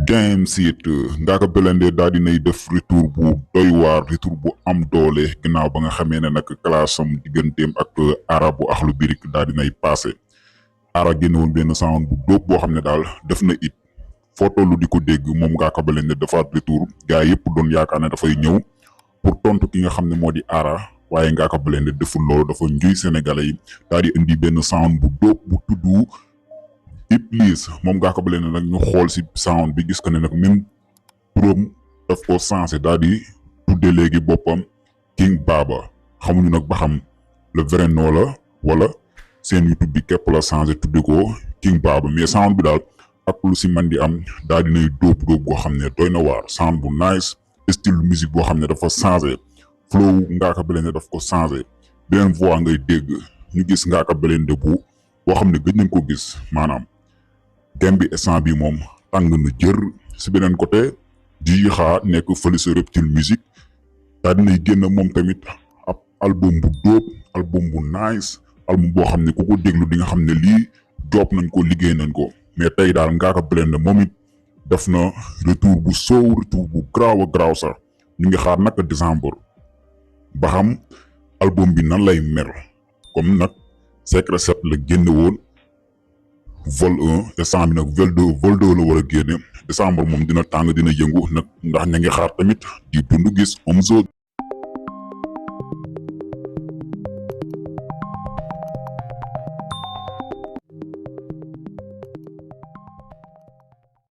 Game Seat Ngaaka Blindé daal dinay def retour bu doy waar retour bu am doole ginnaaw ba nga xamee ne nag classe am digganteem ak Ara bu Akhlou Brick daal dinay passé. Ara génnewoon benn sound bu dóob boo xam ne daal def na it foo tollu di ko dégg moom Ngaaka Blindé defaat retour gaa yëpp doon yaakaar ne dafay ñëw pour tontu ki nga xam ne moo di Ara waaye Ngaaka Blindé deful loolu dafa njuy sénégalais yi daal di indi benn sound bu dóob bu tuddu Iblis moom Ngaaka Blindé nag ñu xool si sound bi gis ko ne nag même turam daf ko sensé daal di tudde léegi boppam King Baba xamuñu nag ba xam le vrai nom la wala seen YouTube bi képp la changé tudde ko King Baba mais sound bi daal ak lu si man di am daal dinay dóob goo xam ne doy na waar sound bu nice style musique boo xam ne dafa changé flow Ngaaka Blindé daf ko changé beneen voix ngay dégg ñu gis Ngaaka Blindé boo xam ne gëj nañ ko gis maanaam game bi instant bi moom tàng na jër si beneen côté di xaa nekk fële sa Reptile Music daal dinay génn moom tamit ab album bu dóob album bu nice album boo xam ne ku ko déglu di nga xam ne lii job nañ ko liggéey nañ ko mais tey daal Ngaaka Blindé moom it def na retour bu soow retour bu garaaw a garaaw sax ñu ngi xaar nag décembre ba xam album bi nan lay mel comme nag Secret 7 la génne woon vol 1 décembre bi nag vol 2 la war a génne décembre moom dina tàng dina yëngu nag ndax ña ngi xaar tamit di dund gis Omzo